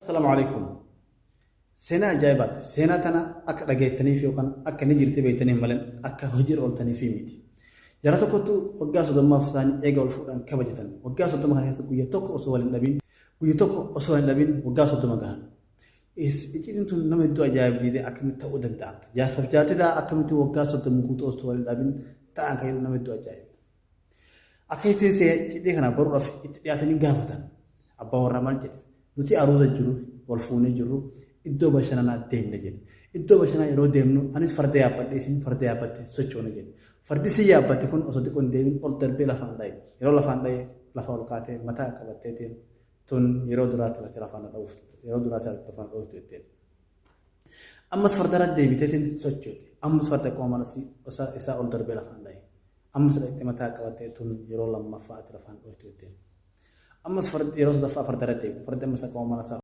Assalaamu alaikum. Seenaa ajaa'ibaati. Seenaa tana akka dhageettaniif yookaan akka ni jirti beektaniif malee akka hojiirra ooltaniif miti. Jara tokkottu waggaa 30f isaanii eega wal fuudhan kabajatan. Waggaa 30 kana keessa guyya tokko osoo wal hin dhabin, guyya tokko osoo hin dhabin waggaa 30 gahan. Icciitiin tun nama hedduu ajaa'ibdiidee akkamitti ta'uu danda'amte. Jaarsaaf jaartii ta'a akkamitti waggaa 30 guutuu osoo wal hin dhabin ta'an kan jedhu nama hedduu ajaa'iba. Akka ittiin cidhii kana baruudhaaf itti dhiyaatanii gaafatan. Abbaa warraa maal jedhe? Nuti aruuza jiru, wal fuunee jirru, iddoo bashannanaa deemne jedhe. Iddoo bashannanaa yeroo deemnu anis farda yaabbadhe isin farda yaabbatte sochoone jedhe. Fardi isin yaabbatte kun osoo xiqqoo hin deemin ol darbee lafaan dha'e. Yeroo lafaan dha'e lafa ol kaatee mataa qabatteetiin tun yeroo duraatti lafti lafaan dha'uuf yeroo duraatti lafaan dha'uuf jetteen. Ammas fardarra deebiteetiin sochoote. Ammas farda akkuma malas isaa ol darbee lafaan dha'e. Ammas dhaqxee mataa qabattee tun yeroo lammaffaa ati lafaan dhooftu jetteen. Ammas fardi yeroo sadaffaa fardarra deebite. Fardi ammas akkuma mana isaa.